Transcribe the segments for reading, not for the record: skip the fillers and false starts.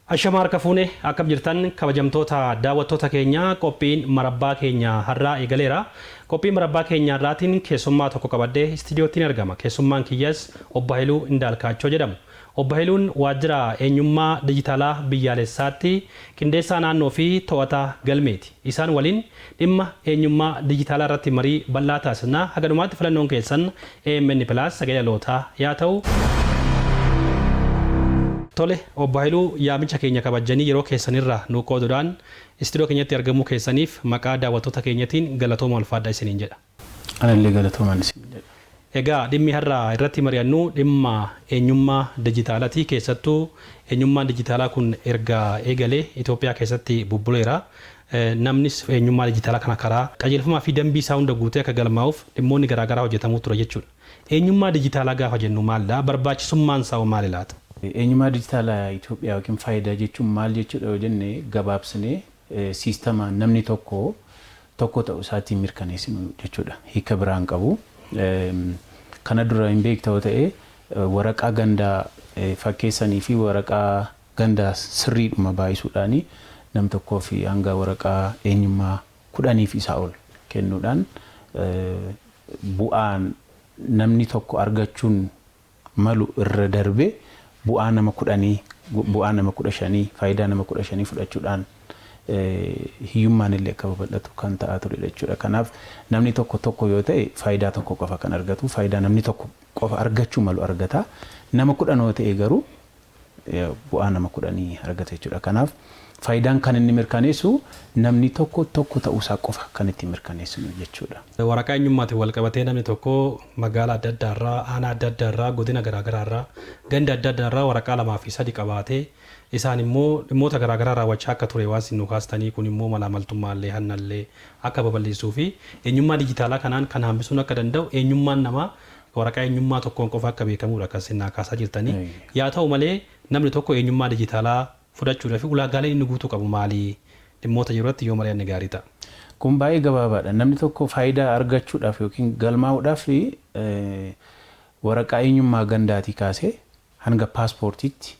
Ashama, harka fuune, akkam jirtan kabajamtoota daawwattoota keenya? Qophiin marabbaa keenya har'aa eegaleera. Qophii marabbaa keenya har'aatiin keessummaa tokko qabadhee istiidiyoottiin argama. Keessummaan kiyyas Obbo Haayiluu Indaalkaachoo jedhamu. Obbo Haayiluun waajjira eenyummaa dijitaalaa biyyaalessaatti qindeessaa naannoo fi to'ataa galmeeti. Isaan waliin dhimma eenyummaa dijitaalaa irratti marii bal'aa taasisna. Haga dhumaatti filannoon keessan AMN Plus sagalee dhalootaa yaa ta'u. Tole, Obbo Haayiluu, yaamicha keenya kabajanii yeroo keessanirraa nu qooduudhaan istiidiyoo keenyatti argamuu keessaniif maqaa daawwattoota keenyatiin galatooma, ulfaadhaa isiniin jedha. Anallee galatoomaan isin jedha. Egaa dhimmi har'a irratti mari'annu dhimma eenyummaa dijitaalaati. Keessattuu eenyummaan dijitaalaa kun erga eegalee Itoophiyaa keessatti bubbuleera. Namnis eenyummaa dijitaalaa kana karaa qajeelfamaa fi dambii isaa hunda guutee akka galmaa'uuf dhimmoonni garaagaraa hojjetamuu ture jechuudha. Eenyummaa dijitaalaa gaafa jennu maalidha? Barbaachisummaan isaa hoo maali laata? Eenyummaa dijitaalaa Itoophiyaa yookiin Faayidaa jechuun maal jechuudha yoo jenne, gabaabsinee siistama namni tokko tokko ta'uu isaatiin mirkaneessinu jechuudha. Hiika biraan qabu. Kana dura hin beekta yoo ta'e, waraqaa gandaa fakkeessanii fi waraqaa gandaa sirriidhuma baay'isuudhaani nam tokkoo fi hanga waraqaa eenyummaa 10 fi isaa ol kennuudhaan bu'aan namni tokko argachuun malu irra darbee bu'aa nama 10, bu'aa nama 15, faayidaa nama 15 fudhachuudhaan hiyyummaan illee akka babal'atu kan ta'aa turedha jechuudha. Kanaaf namni tokko tokko yoo ta'e faayidaa tokko qofa kan argatu, faayidaa namni tokko qofa argachuu malu argata. Nama 10 yoo ta'e garuu bu'aa nama 10 argata jechuudha. Kanaaf faayidaan kan inni mirkaneessu namni tokko tokko ta'uusaa qofa kan ittiin mirkaneessinu jechuudha. Waraqaa eenyummaatiin wal qabatee namni tokko magaalaa adda addaarraa, aanaa adda addaarraa, godina garaagaraarraa, ganda adda addaarraa waraqaa lamaa fi sadi qabaatee isaan immoo dhimmoota garaagaraa raawwachaa akka ture waan isin nu kaastanii kun immoo malaamaltummaallee hannallee akka babal'isuu fi eenyummaa dijitaalaa kanaan kan hambisuun akka danda'u, eenyummaan namaa waraqaa eenyummaa tokkoon qofa akka beekamudha kan isin naa kaasaa jirtanii. Yaa ta'u malee, namni tokko eenyummaa dijitaalaa fudhachuudhaaf ulaagaaleen inni guutuu qabu maali? Dhimmoota jiru irratti yoo mari'anne gaarii ta'a. Kun baay'ee gabaabaadha. Namni tokko faayidaa argachuudhaaf yookiin galmaa'uudhaaf waraqaa eenyummaa gandaatii kaasee hanga paaspoortiitti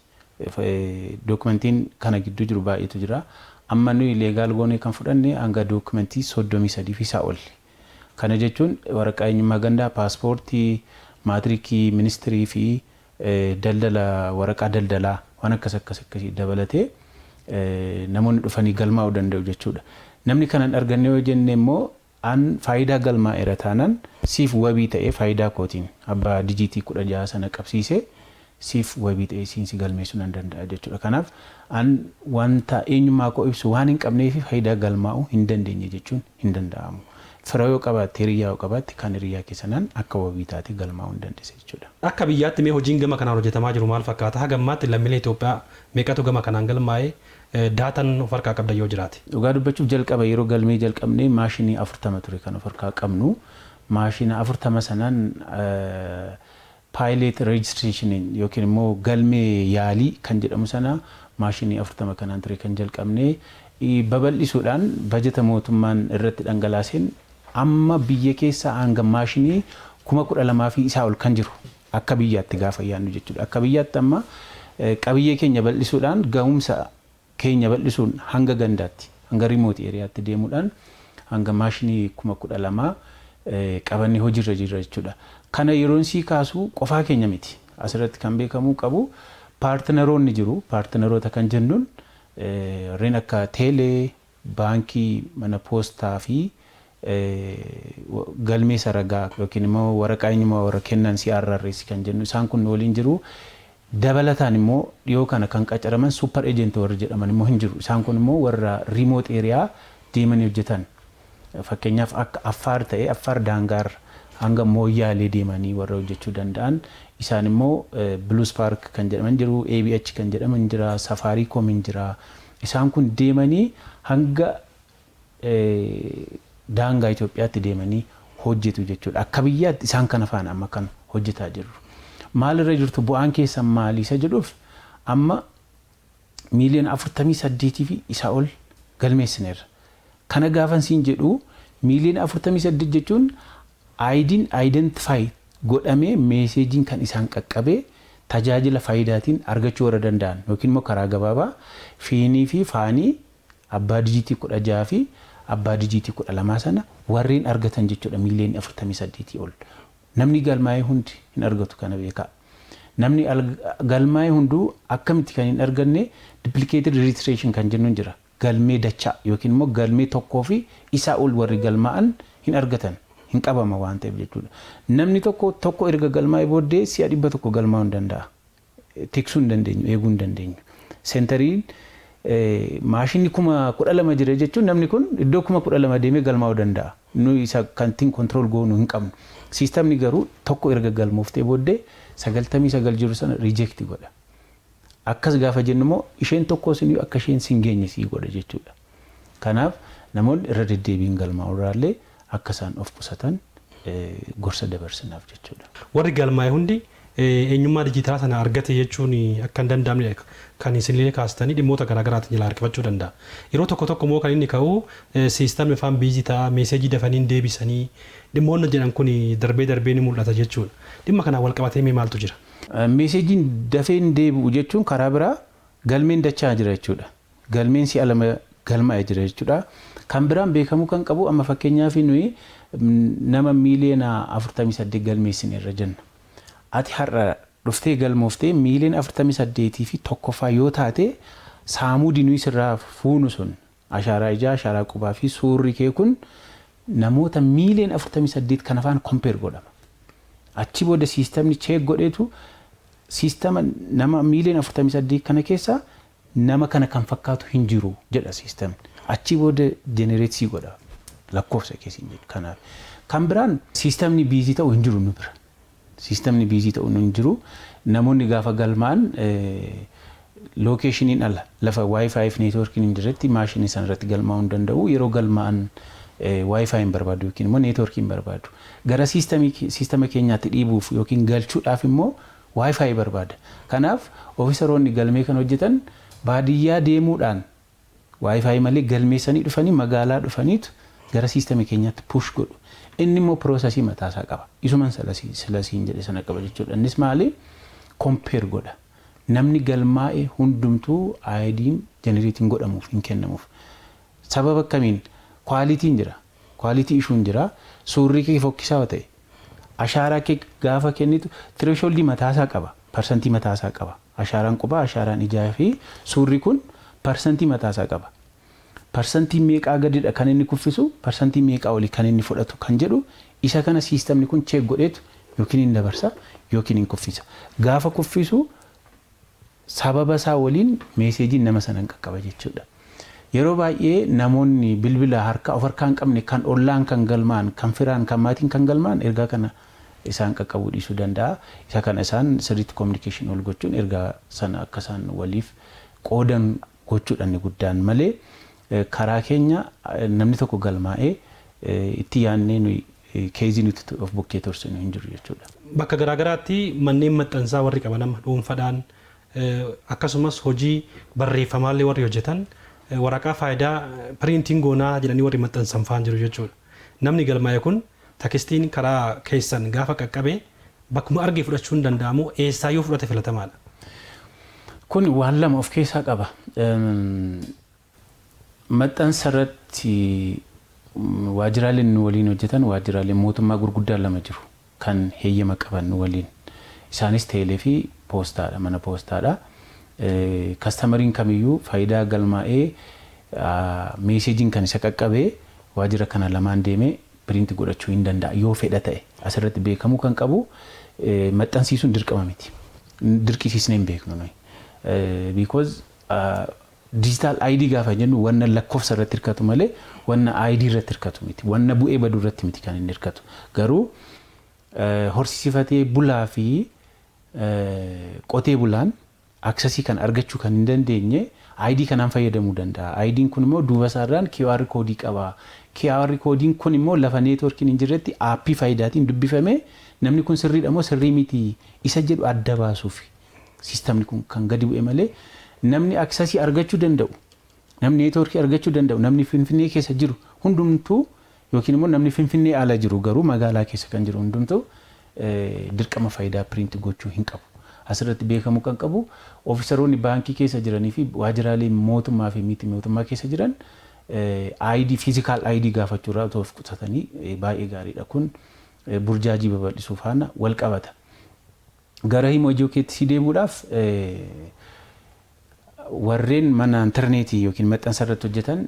dookumentiin kana gidduu jiru baay'eetu jira. Amma nuyi legal goonee kan fudhanne hanga dookumentii 33 fi isaa oli. Kana jechuun waraqaa eenyummaa gandaa, paaspoortii, maatirikii, ministirii fi daldala, waraqaa daldalaa, waan akkas akkas akkasii dabalatee namoonni dhufanii galmaa'uu danda'u jechuudha. Namni kana hin arganne yoo jenne immoo, an faayidaa galmaa'eera taanaan siif wabii ta'ee, faayidaa kootiin abbaa dijiitii 16 sana qabsiisee siif wabii ta'ee siin si galmeessuu nan danda'a jechuudha. Kanaaf an wanta eenyummaa koo ibsu waan hin qabneef faayidaa galmaa'uu hin dandeenye jechuun hin danda'amu. Fira yoo qabaatte, hiriyyaa yoo qabaatte, kan hiriyyaa keessanaan akka wabii taate galmaa'uu hin dandeessa jechuudha. Akka biyyaatti mee hojiin gama kanaan hojjetamaa jiru maal fakkaata? Haga ammaatti lammiilee Itoophiyaa meeqatu gama kanaan galmaa'ee, daataan of harkaa qabda yoo jiraate? Dhugaa dubbachuuf, jalqaba yeroo galmee jalqabnee maashinii 40 ture kan of harkaa qabnu. Maashina 40 sanaan pilot registration yookiin immoo galmee yaalii kan jedhamu sana maashinii 40 kanaan ture kan jalqabnee. Babal'isuudhaan bajeta mootummaan irratti dhangalaaseen amma biyya keessaa hanga maashinii 12,000 fi isaa ol kan jiru akka biyyaatti gaafa yaadnu jechuudha. Akka biyyaatti amma qabiyyee keenya bal'isuudhaan, gahumsa keenya bal'isuun, hanga gandaatti, hanga remote areaatti deemuudhaan hanga maashinii 12,000 qabannee hojiirra jirra jechuudha. Kana yeroon sii kaasu qofaa keenya miti. Asirratti kan beekamuu qabu paartinaroonni jiru. Paartinaroota kan jennuun warreen akka teelee, baankii, mana poostaa fi galmee saragaa yookiin immoo waraqaa eenyummaa warra kennan, CRRS kan jennu, isaan kun waliin jiru. Dabalataan immoo dhiyoo kana kan qacaraman super agent warri jedhaman immoo hin jiru. Isaan kun immoo warra remote area deemanii hojjetan. Fakkeenyaaf akka Affaar ta'e, Affaar daangaar hanga Mooyyaalee deemanii warra hojjechuu danda'an. Isaan immoo Blue Spark kan jedhaman jiru, ABH kan jedhaman jira, Safaricom hin jira. Isaan kun deemanii hanga daangaa Itoophiyaatti deemanii hojjetu jechuudha. Akka biyyaatti isaan kana faana amma kan hojjetaa jirru. Maalirra jirtu, bu'aan keessan maali isa jedhuuf, amma miiliyoona 48 fi isaa ol galmeessineerra. Kana gaafan siin jedhu, miiliyoona 48 jechuun IDn identify godhamee meeseejiin kan isaan qaqqabee tajaajila Faayidaatiin argachuu warra danda'an yookiin immoo karaa gabaabaa FINii fi FANii abbaa dijiitii 16 fi abbaa dijiitii 12 sana warreen argatan jechuudha miiliyoona 48 ol. Namni galmaa'ee hundi hin argatu, kana beekaa. Namni galmaa'ee hunduu akkamitti kan hin arganne? Duplicated registration kan jennuun jira. Galmee dachaa yookiin immoo galmee tokkoo fi isaa ol warri galmaa'an hin argatan, hin qabama waan ta'eef jechuudha. Namni tokko tokko erga galmaa'ee booddee si'a 100 galmaa'uu hin danda'a. Tiksuu hin dandeenyu, eeguu hin dandeenyu. Centeriin maashinni 12,000 jira jechuun namni kun iddoo 12,000 deemee galmaa'uu danda'a. Nu isa kan ittiin control goonu hin qabnu. Systemni garuu tokko erga galmooftee booddee 99 jiru sana reject godha. Akkas gaafa jennu immoo isheen tokko isin akka isheen sin geenye sii godha jechuudha. Kanaaf namoonni irra deddeebiin galmaa'u irraallee akka isaan of qusatan gorsa dabarsinaaf jechuudha. Warri galmaa'e hundi eenyummaa dijitaalaa sana argate jechuun akka hin danda'amne kan isinillee kaastanii dhimmoota garaagaraatiin jalaa harkifachuu danda'a. Yeroo tokko tokko immoo kan inni ka'u systemni afaan busy ta'a, messageii dafanii deebisanii dhimmoonni jedhan kun darbee darbee ni mul'ata jechuudha. Dhimma kanaan wal qabatee mee maaltu jira? Messageiin dafee hin deebi'u jechuun karaa biraa galmeen dachaa jira jechuudha. Galmeen si'a lama galmaa'ee jira jechuudha. Kan biraan beekamuu kan qabu, amma fakkeenyaaf nuyi nama miiliyoona 48 galmeessine irra jenna. Ati har'a dhuftee galmooftee miiliyoona 48 fi tokkoffaa yoo taate, saamudii nuyi sirraa fuunu sun, ashaaraa ijaa, ashaaraa qubaa fi suurri kee kun namoota miiliyoona 48 kan afaan compare godhama. Achi booda systemni check godheetu systema nama miiliyoona 48 kana keessa nama kana kan fakkaatu hin jiru jedha systemni. Achi booda generate godha lakkoofsa keessiin jedhu. Kanaaf kan biraan systemni busy ta'u hin jiru nu bira. Systemni busy ta'u hin jiru. Namoonni gaafa galmaan locationiin ala lafa WiFi fi networkiin hin jirretti maashinii sana irratti galmaa'uu hin danda'u. Yeroo galmaa'an WiFi hin barbaadu yookiin immoo networkii hin barbaadu. Gara systema keenyaatti dhiibuuf yookiin galchuudhaaf immoo WiFi barbaada. Kanaaf officeroonni galmee kan hojjetan baadiyyaa deemuudhaan WiFi malee galmeessanii dhufanii magaalaa dhufaniitu gara systema keenyaatti push godhu. Inni immoo processii mataasaa qaba. Isuman silasiin jedhe sana qaba jechuudha. Innis maali? Compare godha. Namni galmaa'e hundumtuu IDn generateiin godhamuuf hin kennamuuf. Sababa akkamiin? Qualityn jira. Quality issueun jira. Suurri kee fokkisaa ta'e. Ashaaraa kee gaafa kennitu thresholdii mataasaa qaba. Percentii mataasaa qaba. Ashaaraan qubaa, ashaaraan ijaa fi suurri kun percentii mataasaa qaba. Percentii meeqaa gadidha kan inni kuffisu, percentii meeqaa olii kan inni fudhatu kan jedhu, isa kana systemni kun check godheetu yookiin hin dabarsa yookiin hin kuffisa. Gaafa kuffisu sababa isaa waliin messageiin nama sana hin qaqqaba jechuudha. Yeroo baay'ee namoonni bilbila harkaa of harkaa hin qabne, kan ollaan kan galmaan, kan firaan, kan maatiin kan galmaan, ergaa kana isaan qaqqabuu dhiisuu danda'a. Isa kana isaan sirriitti communication ol gochuun ergaa sana akka isaan waliif qoodan gochuudha inni guddaan malee, karaa keenya namni tokko galmaa'ee itti yaadnee nuyi caseii nuti of bukkee tursinu hin jiru jechuudha. Bakka garaagaraatti manneen maxxansaa warri qaban, amma dhuunfaadhaan akkasumas hojii barreeffamaallee warri hojjetan, waraqaa Faayidaa printiin goonaa jedhanii warri maxxansan fa'aan jiru jechuudha. Namni galmaa'e kun textiin karaa keessan gaafa qaqqabe bakkuma argee fudhachuu hin danda'amu, eessaa yoo fudhate filatamaadha? Kun waan lama of keessaa qaba. Maxxansa irratti waajjiraaleen nu waliin hojjetan, waajjiraaleen mootummaa gurguddaan lama jiru kan heeyyama qaban nu waliin. Isaanis teelee fi poostaadha, mana poostaadha. Customeriin kamiyyuu Faayidaa galmaa'ee messageiin kan isa qaqqabee waajjira kana lamaan deemee print godhachuu hin danda'a yoo fedha ta'e. Asirratti beekamuu kan qabu, maxxansiisuun dirqama miti. Dirqisiisnee hin beeknu nuyi. Because digital ID gaafa jennu wanna lakkoofsa irratti hirkatu malee wanna ID irratti hirkatu miti. Wanna bu'ee baduu irratti miti kan inni hirkatu. Garuu horsiifatee bulaa fi qotee bulaan accessii kan argachuu kan hin dandeenye ID kanaan fayyadamuu danda'a. ID'n kun immoo duuba isaarraan QR codeii qaba. QR codeiin kun immoo lafa networkiin hin jirretti appii Faayidaatiin dubbifamee namni kun sirriidha moo sirrii miti isa jedhu adda baasuuf systemni kun kan gadi bu'e malee, namni accessii argachuu danda'u, namni networkii argachuu danda'u, namni Finfinnee keessa jiru hundumtuu yookiin immoo namni Finfinnee ala jiru garuu magaalaa keessa kan jiru hundumtuu dirqama Faayidaa print gochuu hin qabu. Asirratti beekamuu kan qabu, ofiisaroonni baankii keessa jiranii fi waajjiraalee mootummaa fi miti mootummaa keessa jiran ID, physical ID gaafachuurraa otoo of qusatanii baay'ee gaariidha. Kun burjaajii babal'isuu faana wal qabata. Gara hima hojii keetti si deemuudhaaf, warreen mana intarneetii yookiin maxxansa irratti hojjetan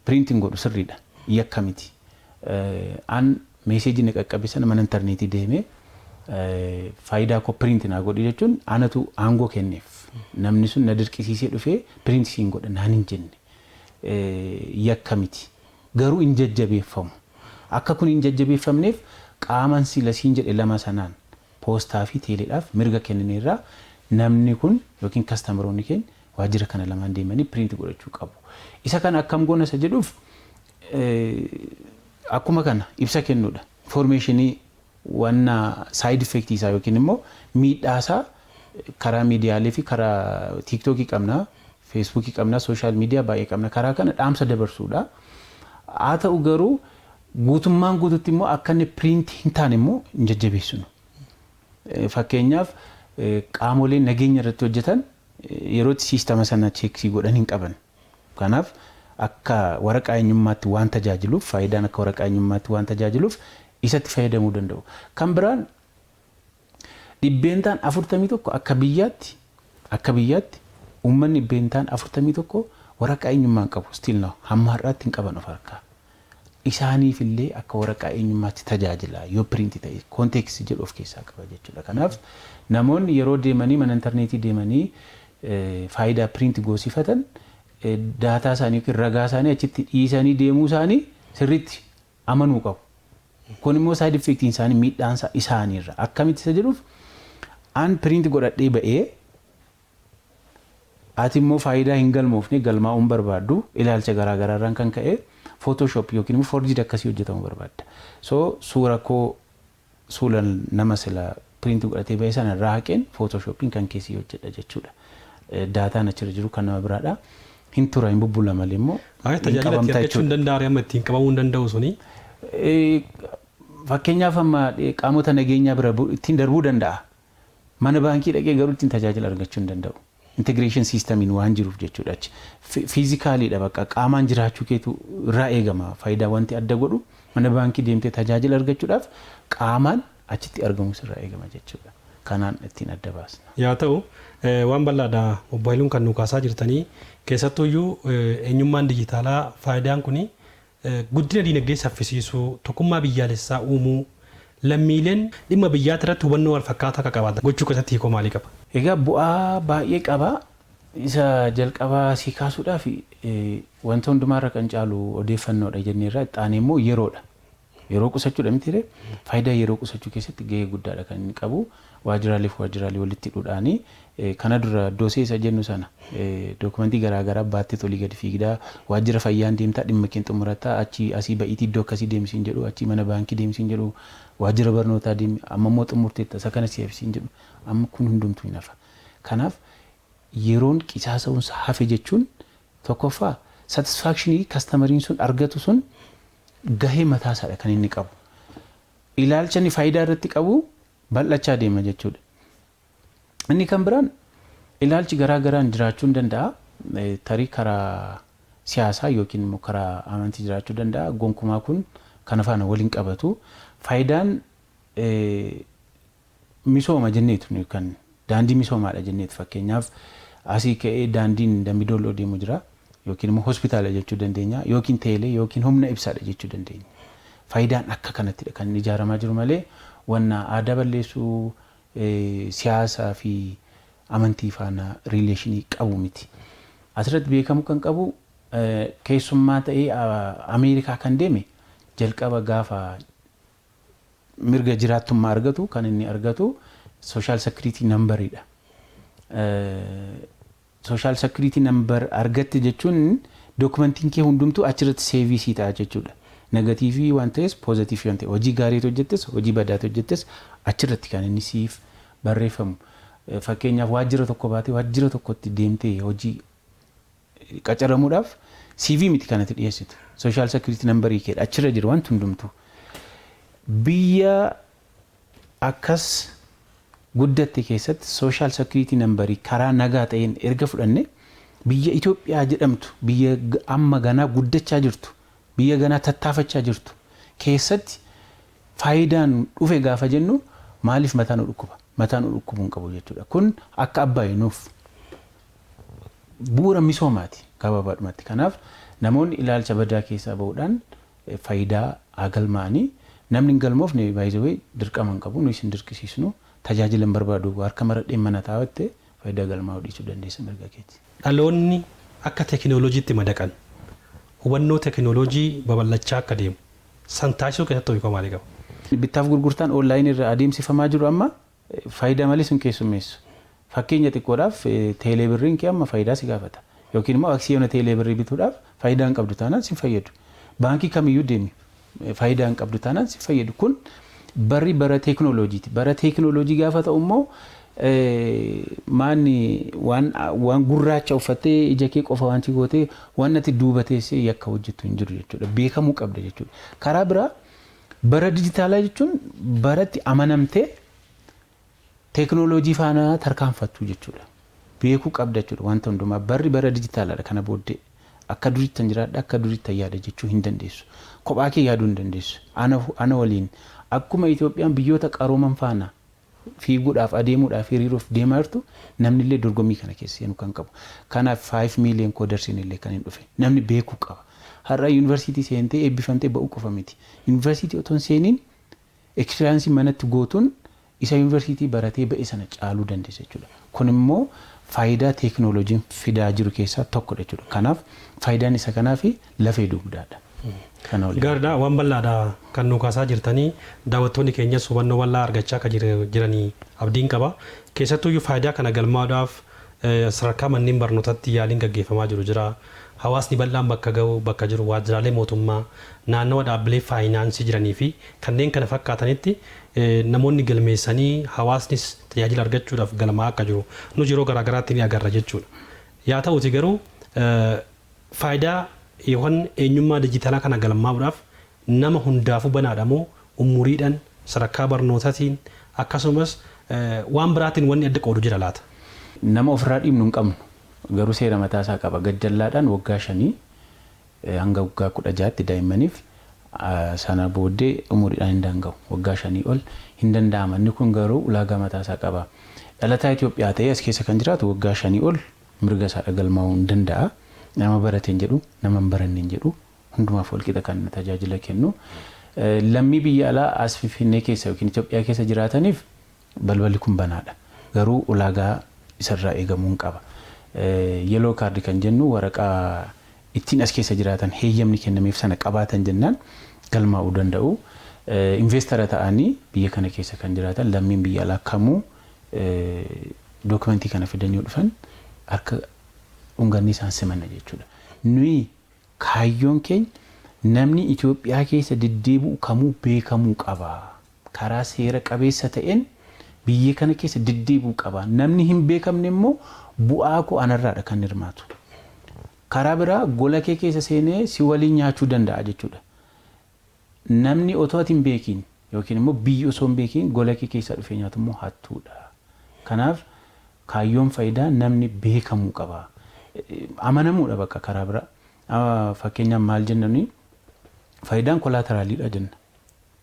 printing godhu sirriidha. Yakka miti. An meeseejii na qaqqabe sana mana intarneetii deemee faayidaa koo print naa godhi jechuun anatu aangoo kenneef. Namni sun na dirqisiisee dhufee print siin godha naan hin jenne. Yakka miti. Garuu hin jajjabeeffamu. Akka kun hin jajjabeeffamneef qaaman sila siin jedhe lama sanaan, poostaa fi teeleedhaaf, mirga kennineerraa. Namni kun yookiin customeroonni keenya waajjira kana lamaan deemanii print godhachuu qabu. Isa kana akkam goona isa jedhuuf, akkuma kana ibsa kennuudha. Informationii wanna side effectii isaa yookiin immoo miidhaa isaa karaa miidiyaalee fi karaa TikTokii qabna, Facebookii qabna, social media baay'ee qabna. Karaa kana dhaamsa dabarsuudha. Haa ta'u garuu guutummaan guututti immoo akka inni print hin taane immoo hin jajjabeessinu. Fakkeenyaaf, qaamoleen nageenya irratti hojjetan yerootti siistama sana check godhan hin qaban. Kanaaf akka waraqaa eenyummaatti waan tajaajiluuf, faayidaan akka waraqaa eenyummaatti waan tajaajiluuf, isatti fayyadamuu danda'u. Kan biraan, 41% akka biyyaatti uummanni 41% waraqaa eenyummaa hin qabu, still now hamma har'aatti hin qaban of harkaa. Isaaniif illee akka waraqaa eenyummaatti tajaajila yoo print ta'e, context jedhu of keessaa qaba jechuudha. Kanaaf namoonni yeroo deemanii mana intarneetii deemanii faayidaa print goosifatan, data isaanii yookiin ragaa isaanii achitti dhiisanii deemuu isaanii sirriitti amanuu qabu. Kun immoo side effectiin isaanii, miidhaan isaaniirra akkamitti isa jedhuuf, an print godhadhee ba'ee, ati immoo faayidaa hin galmoofne galmaa'uun barbaaddu, ilaalcha garaagaraarraan kan ka'e Photoshop yookiin immoo forged akkasii hojjetamuu barbaadda. So suura koo suura nama sila print godhatee ba'e sana irraa haqeen Photoshopiin kan keessi hojjedha jechuudha. Dataan achirra jiru kan nama biraadha. Hin tura, hin bubbula malee immoo. Tajaajila itti argachuu hin danda'u, amma ittiin qabamuu hin danda'u suni. Fakkeenyaaf, amma qaamota nageenyaa bira ittiin darbuu danda'a. Mana baankii dhaqee garuu ittiin tajaajila argachuu hin danda'u. Integration systemiin waan jiruuf jechuudha. Physicaliidha, bakka qaamaan jiraachuu keetu irraa eegama. Faayidaa wanti adda godhu, mana baankii deemtee tajaajila argachuudhaaf qaamaan achitti argamu sirraa eegama jechuudha. Kanaan ittiin adda baasna. Yaa ta'u, waan bal'aadha obbo Hayiluun kan nu kaasaa jirtanii. Keessattuyyuu eenyummaan dijitaalaa faayidaan kuni guddina diinagdee saffisiisuu, tokkummaa biyyaalessaa uumuu, lammiileen dhimma biyyaatti irratti hubannoo wal fakkaataa akka qabaatan gochuu keessatti hiikoo maalii qaba? Egaa bu'aa baay'ee qaba. Isa jalqabaa si kaasuudhaaf, wanta hundumaarra kan caalu odeeffannoodha jenneerra, xaanee immoo yeroodha. Yeroo qusachuudha miti? Faayidaa yeroo qusachuu keessatti gahee guddaadha kan inni qabu. Waajjiraalee fi waajjiraalee walitti hidhuudhaani, kana dura doosee isa jennu sana dookumentii garaagaraa baattee tolii gadi fiigdaa, waajjira fayyaan deemtaa, dhimma kee xumurataa, achii asii ba'iitii iddoo akkasii deemsiin jedhu, achii mana baankii deemsiin jedhu, waajjira barnootaa deemi, amma immoo xumurteetta, isa kana si'afsiin jedhu. Amma kun hundumtuu hin hafa. Kanaaf yeroon qisaasa'uunsa hafe jechuun, tokkoffaa satisfactionii customeriin sun argatu sun gahee mataasaadha kan inni qabu. Ilaalcha inni faayidaa irratti qabu bal'achaa deema jechuudha. Inni kan biraan, ilaalchi garaa garaan jiraachuu hin danda'a. Tarii karaa siyaasaa yookiin immoo karaa amantii jiraachuu danda'a. Gonkumaa kun kana faana waliin qabatu. Faayidaan misooma jenneetu, kan daandii misoomaadha jenneetu, fakkeenyaaf asii ka'ee daandiin Dambidolloo deemu jira, yookiin immoo hospitaala jechuu dandeenya, yookiin teelee, yookiin humna ibsaadha jechuu dandeenya. Faayidaan akka kanattidha kan inni ijaaramaa jiru malee wanna aadaa balleessuu, siyaasaa fi amantii faana relationii qabu miti. Asirratti beekamuu kan qabu, keessummaa ta'ee Ameerikaa kan deeme jalqaba gaafa mirga jiraattummaa argatu kan inni argatu social security numberiidha. Social security number argatte jechuun dookumentiin kee hundumtuu achirratti save sii ta'a jechuudha. Negative waan ta'es, positive waan ta'e, hojii gaariitu hojjettes, hojii badaatu hojjettes, achirratti kan inni siif barreeffamu. Fakkeenyaaf, waajjira tokko baatee waajjira tokkotti deemtee hojii qacaramuudhaaf CV miti kanatti dhiyeessitu. Social security numberii keedha achirra jira wanti hundumtuu. Biyya akkas guddatte keessatti social security numberii karaa nagaa ta'een erga fudhanne, biyya Itoophiyaa jedhamtu, biyya amma ganaa guddachaa jirtu, biyya ganaa tattaafachaa jirtu keessatti faayidaan dhufe gaafa jennu, maaliif mataa nu dhukkuba? Mataa nu dhukkubuu hin qabu jechuudha. Kun akka abbaayii nuuf bu'uura misoomaati gabaabaadhumatti. Kanaaf namoonni ilaalcha badaa keessaa bahuudhaan faayidaa haa galmaa'anii. Namni hin galmoofne baay'ee dirqama hin qabu, nuyi isin dirqisiisnu. Tajaajila hin barbaadu, harka maradheen mana taa'atte, faayidaa galmaa'uu dhiisuu dandeessa, mirga keeti. Dhaloonni akka teekinooloojiitti madaqan, hubannoo teekinooloojii babal'achaa akka deemu san taasisuu keessatti hojii maalii qaba? Bittaaf gurgurtaan onlineii irra adeemsifamaa jiru amma faayidaa malee sun keessummeessu. Fakkeenya xiqqoodhaaf, teelee birriin kee amma faayidaa si gaafata. Yookiin immoo aksiyoona teelee birrii bituudhaaf faayidaa hin qabdu taanaan si fayyadu. Baankii kamiyyuu deemi, faayidaa hin qabdu taanaan si fayyadu. Kun barri bara teekinooloojiiti. Bara teekinooloojii gaafa ta'u immoo maanni waan gurraacha uffattee ija kee qofa waan si gootee waan ati duuba teessee yakka hojjettu hin jiru jechuudha. Beekamuu qabda jechuudha. Karaa biraa, bara dijitaalaa jechuun baratti amanamtee teekinooloojii faana tarkaanfattu jechuudha. Beekuu qabda jechuudha wanta hundumaa. Barri bara dijitaalaadha. Kana booddee akka duriitti jiraadha, akka duriitti yaada jechuu hin dandeessu. Kophaa kee yaaduu hin dandeessu. Ana waliin akkuma Itoophiyaan biyyoota qarooman faana fiiguudhaaf, adeemuudhaaf, hiriiruuf deemaa jirtu, namni illee dorgommii kana keessa seenuu kan qabu. Kanaaf 5 million codersiin illee kan hin dhufe namni beekuu qaba. Har'a yuunivarsiitii seentee eebbifamtee ba'uu qofa miti. Yuunivarsiitii otoo hin seeniin experienceii manatti gootuun isa yuunivarsiitii baratee ba'e sana caaluu dandeessa jechuudha. Kun immoo faayidaa teekinooloojiin fidaa jiru keessaa tokkodha jechuudha. Kanaaf faayidaan isa kanaaf lafee dugdaadha. Gaariidha, waan bal'aadha kan nu kaasaa jirtanii. Daawwattoonni keenyas hubannoo bal'aa argachaa akka jiranii abdiin qaba. Keessattuyyuu faayidaa kana galmaadhaaf sadarkaa manneen barnootaatti yaaliin gaggeeffamaa jiru jira. Hawaasni bal'aan bakka ga'u, bakka jiru, waajjiraalee mootummaa, naannawa dhaabbilee faayinaansii jiranii fi kanneen kana fakkaatanitti namoonni galmeessanii hawaasnis tajaajila argachuudhaaf galmaa akka jiru nu yeroo garaagaraatti ni agarra jechuudha. Yaa ta'uti garuu, faayidaa yookaan eenyummaa dijitaalaa kana galmaa'uudhaaf nama hundaafuu banaadha moo umuriidhaan, sadarkaa barnootaatiin, akkasumas waan biraatiin wanni adda qoodu jira laata? Nama ofirraa dhiibnu hin qabnu, garuu seera mataa isaa qaba. Gajjallaadhaan waggaa 5 hanga waggaa 16tti daa'immaniif, sana booddee umuriidhaan hin daanga'u. Waggaa 5 ol hin danda'ama. Inni kun garuu ulaagaa mataa isaa qaba. Dhalataa Itoophiyaa ta'ee as keessa kan jiraatu waggaa 5 ol mirga isaa galmaa'uu hin danda'a. Nama barateen jedhu, nama hin baranneen jedhu, hundumaaf walqixa kan tajaajila kennu. Lammii biyya alaa as Finfinnee keessa yookiin Itoophiyaa keessa jiraataniif balballi kun banaadha. Garuu ulaagaa isarraa eegamuu qaba. Yellow cardii kan jennu, waraqaa ittiin as keessa jiraatan heeyyamni kennameef sana qabaatan jennaan galmaa'uu danda'u. Investara ta'anii biyya kana keessa kan jiraatan lammiin biyya alaa kamuu dookumentii kana fidanii dhufan, harka dhunganni isaan simanna jechuudha. Nuyi kaayyoon keenya namni Itoophiyaa keessa deddeebi'u kamuu beekamuu qaba. Karaa seera qabeessa ta'een biyya kana keessa deddeebi'uu qaba. Namni hin beekamne immoo bu'aa koo anarraadha kan hirmaatu. Karaa biraa gola kee keessa seenee si waliin nyaachuu danda'a jechuudha. Namni otoo ati hin beekiin yookiin immoo biyyi osoo hin beekiin gola kee keessa dhufee nyaatu immoo hattuudha. Kanaaf kaayyoon faayidaa namni beekamuu qaba. Amanamuudha bakka karaa biraa. Fakkeenyaaf maal jenna nuyi? Faayidaan collateraliidha jenna.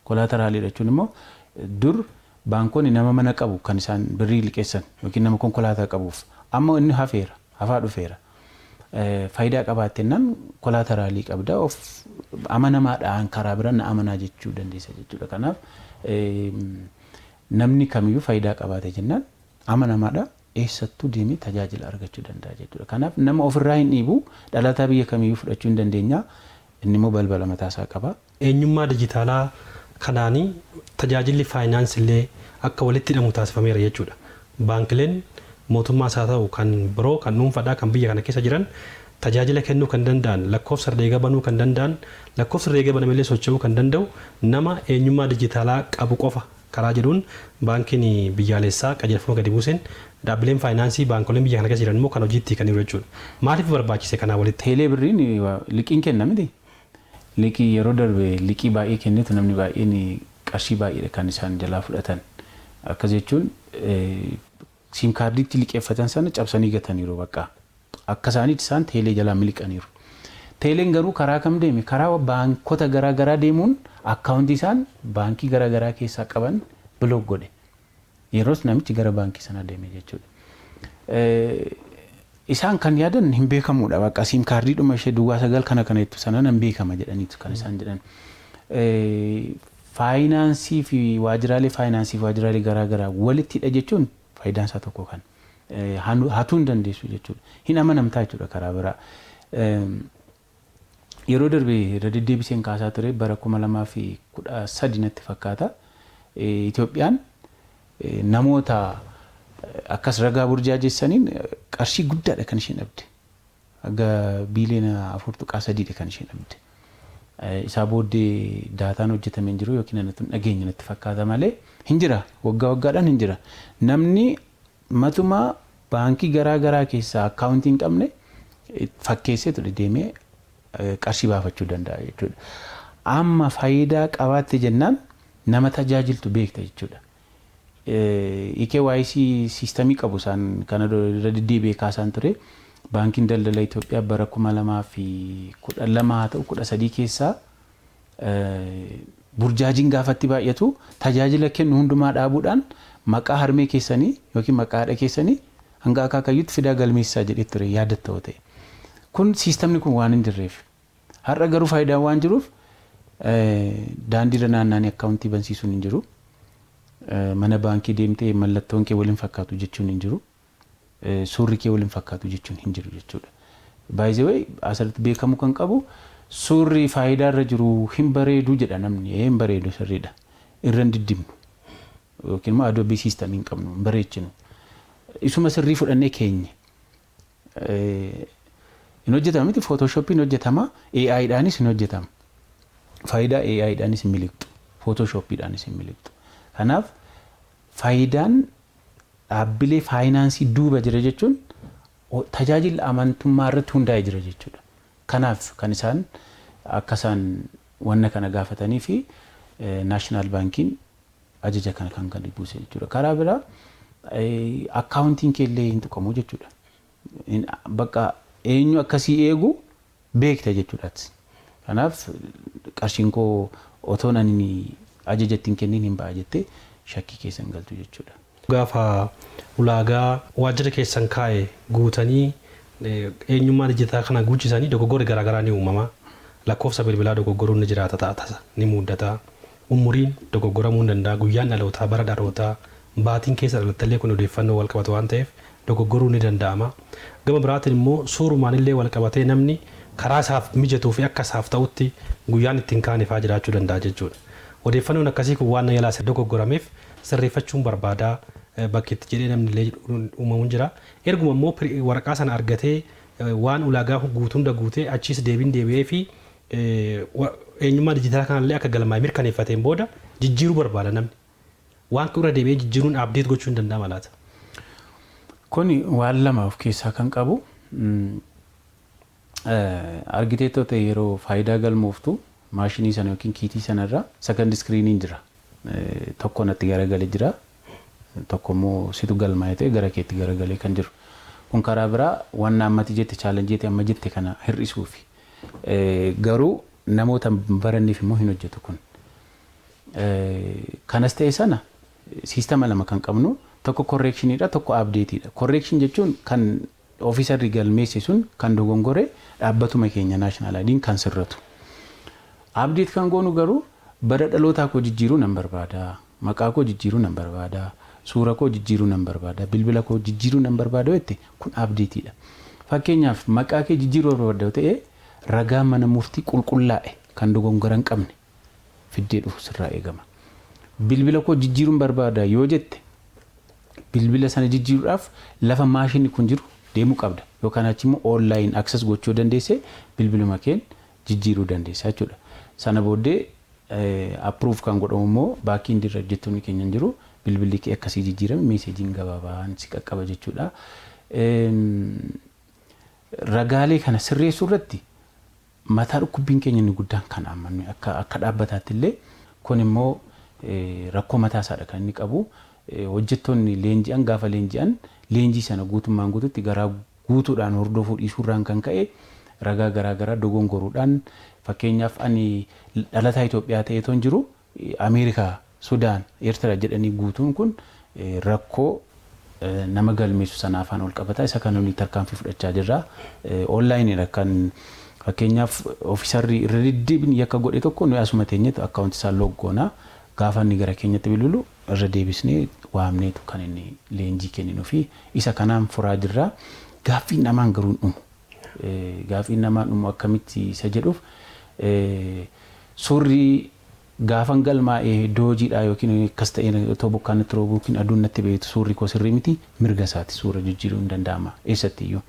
Collateraliidha jechuun immoo dur baankonni nama mana qabu kan isaan birrii liqeessan yookiin nama konkolaataa qabuuf, amma inni hafeera, hafaa dhufeera. Faayidaa qabaattennaan collateralii qabda, of amanamaadhaan karaa bira na amanaa jechuu dandeessa jechuudha. Kanaaf namni kamiyyuu faayidaa qabaate jennaan amanamaadha, eessattuu deemee tajaajila argachuu danda'a jechuudha. Kanaaf nama ofirraa hin dhiibu, dhalataa biyya kamiyyuu fudhachuu hin dandeenya. Inni immoo balbala mataasaa qaba. Eenyummaa dijitaalaa kanaanii tajaajilli faayinaansii illee akka walitti hidhamu taasifameera jechuudha. Baankileen mootummaas haa ta'u kan biroo, kan dhuunfaadhaa, kan biyya kana keessa jiran tajaajila kennuu kan danda'an, lakkoofsa herreega banuu kan danda'an, lakkoofsa herreega banamellee socho'uu kan danda'u nama eenyummaa dijitaalaa qabu qofa karaa jedhuun baankiin biyyaalessaa qajeelfama gadi buuseen dhaabbileen faayinaansii, baankoleen biyya kana keessa jiran immoo kan hojiitti kan jiru jechuudha. Maaliif barbaachise kanaa walitti? Teelee birriin liqiin kenna miti. Liqii yeroo darbe liqii baay'ee kennitu, namni baay'een qarshii baay'eedha kan isaan jalaa fudhatan. Akkas jechuun SIM kaardiitti liqeeffatan sana cabsanii gataniiru bakka. Akka isaaniitti isaan teelee jalaa miliqaniiru. Teeleen garuu karaa kam deeme? Karaa baankota garaagaraa deemuun akkaawuntii isaan baankii garaagaraa keessaa qaban block godhe. Yeroos namichi gara baankii sanaa deeme jechuudha. Isaan kan yaadan hin beekamudha. Bakka SIM kaardiidhuma ishee 09 kana kana jettu sana nan beekama jedhaniitu kan isaan jedhan. Faayinaansii fi waajjiraalee faayinaansii fi waajjiraalee garaagaraa walitti hidha jechuun faayidaan isaa tokko kan. Hatuu hin dandeessu jechuudha. Hin amanamtaa jechuudha karaa biraa. Yeroo darbe irra deddeebiseen kaasaa ture, bara 2013 natti fakkaata. Itoophiyaan namoota akkas ragaa burjaajessaniin qarshii guddaadha kan isheen dhabde. Haga biiliyoona 4.3dha kan isheen dhabde. Isaa booddee daataan hojjetamee hin jiru yookiin anatu hin dhageenye natti fakkaata malee hin jira, waggaa waggaadhaan hin jira. Namni matumaa baankii garaa garaa keessaa akkaawuntii hin qabne fakkeessee ture deemee qarshii baafachuu danda'a jechuudha. Amma faayidaa qabaatte jennaan nama tajaajiltu beekta jechuudha. EKYC siistamii qabu isaan kana irra deddeebi'ee kaasaan ture. Baankiin Daldala Itoophiyaa bara 2012 haa ta'u 13 keessaa burjaajiin gaafatti baay'atu tajaajila kennu hundumaa dhaabuudhaan maqaa harmee keessanii yookiin maqaa haadha keessanii hanga akaakayyuutti fidaa galmeessaa jedhee ture, yaadatta ta'e. Kun siistamni kun waan hin jirreef. Har'a garuu faayidaan waan jiruuf daandiirra naanna'anii akkaawuntii bansiisuun hin jiru. Mana baankii deemtee mallattoon kee waliin fakkaatu jechuun hin jiru. Suurri kee waliin fakkaatu jechuun hin jiru jechuudha. Baay'ee asirratti beekamuu kan qabu, suurri faayidaa irra jiru hin bareedu jedha namni. Hin bareedu, sirriidha. Irra hin diddibnu. Yookiin immoo Adobe system hin qabnu, hin bareechinu. Isuma sirrii fudhannee keenye. Hin hojjetama miti, Photoshoppiin hojjetama, AIdhaanis hin hojjetama. Faayidaa AIdhaanis hin miliqxu. Photoshoppiidhaanis hin miliqxu. Kanaaf faayidaan dhaabbilee faayinaansii duuba jira jechuun tajaajila amantummaa irratti hundaa'ee jira jechuudha. Kanaaf kan isaan akka isaan wanna kana gaafatanii fi National Baankiin ajaja kana kan gadi buuse jechuudha. Karaa biraa akkaawuntiin kee illee hin tuqamu jechuudha. Bakka eenyu akkasii eegu beekta jechuudha. Kanaaf qarshiin koo otoo ani ajaja ittiin kennin hin ba'a jettee shakkii keessa hin galtu jechuudha. Gaafa ulaagaa waajjira keessan kaa'e guutanii eenyummaa dijitaa kana guuchisanii dogoggorri garaagaraa ni uumama. Lakkoofsa bilbilaa dogoggoruun ni jiraata ta'a, tasa ni muddata. Umuriin dogoggoramuu ni danda'a. Guyyaan dhalootaa, bara dhalootaa, baatiin keessa dhalattallee kun odeeffannoo wal qabatu waan ta'eef dogoggoruu ni danda'ama. Gama biraatiin immoo suurumaan illee wal qabatee namni karaa isaaf mijatuu fi akka isaaf ta'utti guyyaan ittiin kaanifaa jiraachuu danda'a jechuudha. Odeeffannoon akkasii kun waan na jalaa dogoggorameef sirreeffachuun barbaadaa bakki itti jedhee namni illee uumamuun jira. Erguma immoo waraqaa sana argatee waan ulaagaa guutuu hunda guutee achiis deebiin deebi'ee fi eenyummaa dijitaalaa kanallee akka galmaa'e mirkaneeffateen booda jijjiiruu barbaada namni. Waan irra deebi'ee jijjiiruun update gochuu hin danda'ama laata? Kuni waan lama of keessaa kan qabu. Argiteettoo ta'e, yeroo faayidaa galmooftu maashinii sana yookiin kiitii sanarra second screeniin jira. Tokko natti garagalee jira. Tokko immoo situ galmaa'ee ta'e gara keetti garagalee kan jiru. Kun karaa biraa waan ammatti jette, challenge amma jette kana hir'isuufi. Garuu namoota baranneef immoo hin hojjetu kun. Kanas ta'e sana siistama lama kan qabnu, tokko correctioniidha, tokko updateiidha. Correction jechuun kan ofiisarri galmeesse sun kan dogongore dhaabbatuma keenya National IDn kan sirratu. Update kan goonu garuu bara dhalootaa koo jijjiiruu nan barbaada, maqaa koo jijjiiruu nan barbaada, suura koo jijjiiruu nan barbaada, bilbila koo jijjiiruu nan barbaada jette, kun updateiidha. Fakkeenyaaf maqaa kee jijjiiruu barbaadda ta'e, ragaa mana murtii qulqullaa'e kan dogongora hin qabne fiddee dhufu sirraa eegama. Bilbila koo jijjiiruun barbaada yoo jette, bilbila sana jijjiiruudhaaf lafa maashinni kun jiru deemuu qabda. Yookaan achi immoo online access gochuu dandeesse, bilbiluma keen jijjiiruu dandeessa jechuudha. Sana booddee approve kan godhamu immoo backend irra hojjettoonni keenya hin jiru, bilbilli kee akkasii jijjiirame messageiin gabaabaan si qaqqaba jechuudha. Ragaalee kana sirreessuu irratti mataa dhukkubbiin keenya inni guddaan kan amannu akka dhaabbataatti illee kun immoo rakkoo mataa isaadha kan inni qabu. Hojjettoonni leenji'an gaafa leenji'an leenjii sana guutummaan guututti garaa guutuudhaan hordofuu dhiisuurraan kan ka'e ragaa garaa garaa dogongoruudhaan, fakkeenyaaf ani dhalataa Itoophiyaa ta'eetoon jiru Ameerikaa, Sudaan, Eertiraa jedhanii guutuun kun rakkoo nama galmeessu sana afaan ol qabata. Isa kana nuyi tarkaanfii fudhachaa jirra. Onlaayiniidha kan, fakkeenyaaf ofiisarri irra deddeebiin yakka godhe tokko nuyi asuma teenyetu akkaawunti isaa lock goona. Gaafa inni gara keenyatti bilbilu irra deebisnee waamneetu kan inni leenjii kenninuu fi isa kanaan furaa jirra. Gaaffiin namaan garuu hin dhumu. Gaaffiin namaan dhumu akkamitti isa jedhuuf, suurri gaafan galmaa'ee iddoo hojiidhaa yookiin akkas ta'e otoo bokkaan natti roobu yookiin aduun natti beektu suurri koo sirrii miti, mirga isaati, suura jijjiiruu hin danda'ama eessatti iyyuu.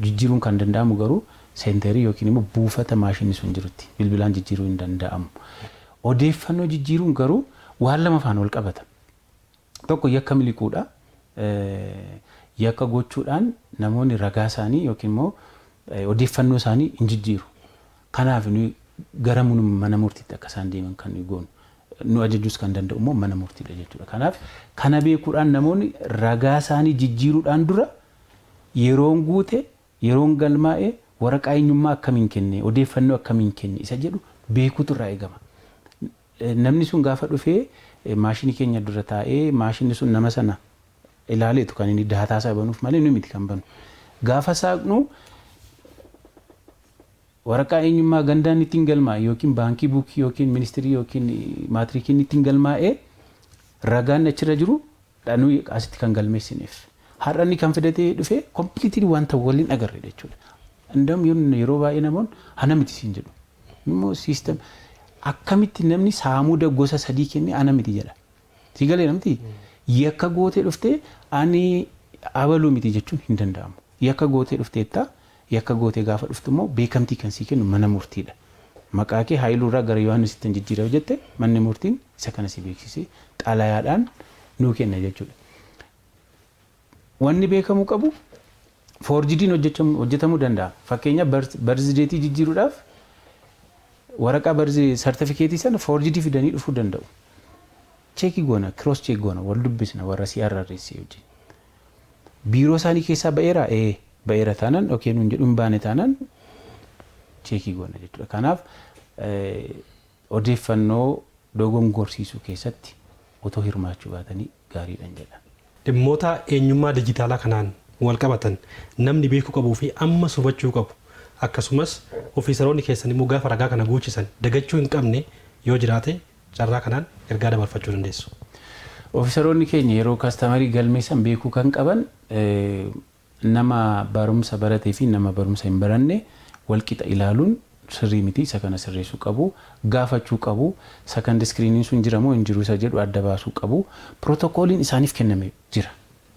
Jijjiiruun kan danda'amu garuu seenterii yookiin immoo buufata maashinni sun jirutti, bilbilaan jijjiiruu hin danda'amu. Odeeffannoo jijjiiruun garuu waan lama faana wal qabata. Tokko yakka miliquudha. Yakka gochuudhaan namoonni ragaa isaanii yookiin immoo odeeffannoo isaanii hin jijjiiru. Kanaaf nuyi gara mana murtiitti akka isaan deeman kan nuyi goonu. Nu ajajuus kan danda'u immoo mana murtiidha jechuudha. Kanaaf kana beekuudhaan namoonni ragaa isaanii jijjiiruudhaan dura yeroon guute, yeroon galmaa'e, waraqaa eenyummaa akkamiin kenne, odeeffannoo akkamiin kenne isa jedhu beekuutu irraa eegama. Namni sun gaafa dhufee maashinii keenya dura taa'ee maashinni sun nama sana ilaaleetu kan inni daataa isaa banuuf malee nu miti kan banu. Gaafa saaqnu waraqaa eenyummaa gandaan ittiin galmaa'e yookiin baankii buukii yookiin ministirii yookiin maatirikiin ittiin galmaa'e ragaan achirra jiru dhanuu asitti kan galmeessineef. Har'a inni kan fidatee dhufe completely wanta waliin agarre jechuudha. Indam yeroo baay'ee namoonni ana miti siin jedhu. Immoo system akkamitti namni saamuuda gosa sadii kennee ana miti jedha. Si galee namti yakka gootee dhuftee ani abaluu miti jechuun hin danda'amu. Yakka gootee dhufteetta, yakka gootee gaafa dhuftu immoo beekamtii kan sii kennu mana murtiidha. Maqaa kee Haayiluu irraa gara Yohaannisitti jijjiirame jette, manni murtiin isa kana si beeksisee xalayaadhaan nuu kenna jechuudha. Wanni beekamuu qabu forgediin hojjetamuu danda'a. Fakkeenyaaf birth dateii jijjiiruudhaaf waraqaa birth certificateii sana forgedii fidanii dhufuu danda'u. Checkii goona, cross check goona, wal dubbisna warra CRRC wajjin. Biiroo isaanii keessaa ba'eera? Ee, ba'eera taanaan okay nuun jedhu, hin baane taanaan checkii goona jechuudha. Kanaaf odeeffannoo dogongorsiisuu keessatti otoo hirmaachuu baatanii gaariidhaan jedha. Dhimmoota eenyummaa dijitaalaa kanaan wal qabatan namni beekuu qabuu fi amma hubachuu qabu, akkasumas ofiisaroonni keessan immoo gaafa ragaa kana guuchisan dagachuu hin qabne yoo jiraate, carraa kanaan ergaa dabarfachuu dandeessu. Ofiisaroonni keenya yeroo customerii galmeessan beekuu kan qaban nama barumsa baratee fi nama barumsa hin baranne walqixa ilaaluun sirrii miti. Isa kana sirreessuu qabu, gaafachuu qabu, second screeniin sun jira moo hin jiru isa jedhu adda baasuu qabu. Pirootokooliin isaaniif kenname jira.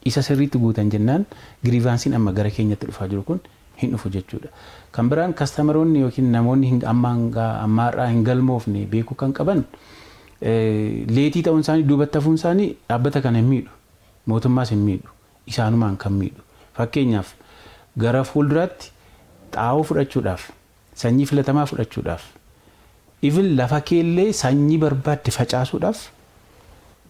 Isa sirriitti guutan jennaan grievanceiin amma gara keenyatti dhufaa jiru kun hin dhufu jechuudha. Kan biraan customeroonni yookiin namoonni ammaarraa hin galmoofne beekuu kan qaban, lateii ta'uun isaanii, duubatti hafuun isaanii dhaabbata kana hin miidhu, mootummaas hin miidhu, isaanumaan kan miidhu. Fakkeenyaaf gara fuulduraatti xaa'oo fudhachuudhaaf, sanyii filatamaa fudhachuudhaaf, even lafa keellee sanyii barbaadde facaasuudhaaf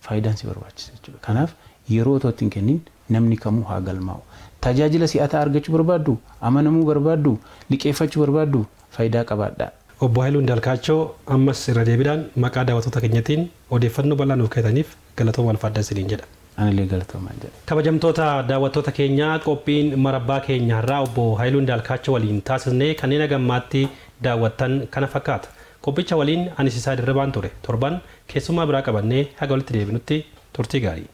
faayidaan si barbaachisa jechuudha. Kanaaf yeroo otoo ittiin kennin namni kamuu haa galmaa'u. Tajaajila si'ataa argachuu barbaaddu, amanamuu barbaaddu, liqeeffachuu barbaaddu, faayidaa qabaadha. Obbo Haayiluu Indaalkaachoo, ammas irra deebiidhaan maqaa daawwattoota keenyatiin odeeffannoo bal'aa nuuf kennitaniif galatooma alfaaddaa isiniin jedha. Anillee galatoomaa jedha. Kabajamtoota daawwattoota keenyaa, qophiin marabbaa keenya har'aa obbo Haayiluu Indaalkaachoo waliin taasisnee kanneen hagammaatti daawwattan kana fakkaata. Qophicha waliin ani Sisaa Dirribaan ture. Torban keessummaa biraa qabannee haga walitti deebinutti turtii gaarii.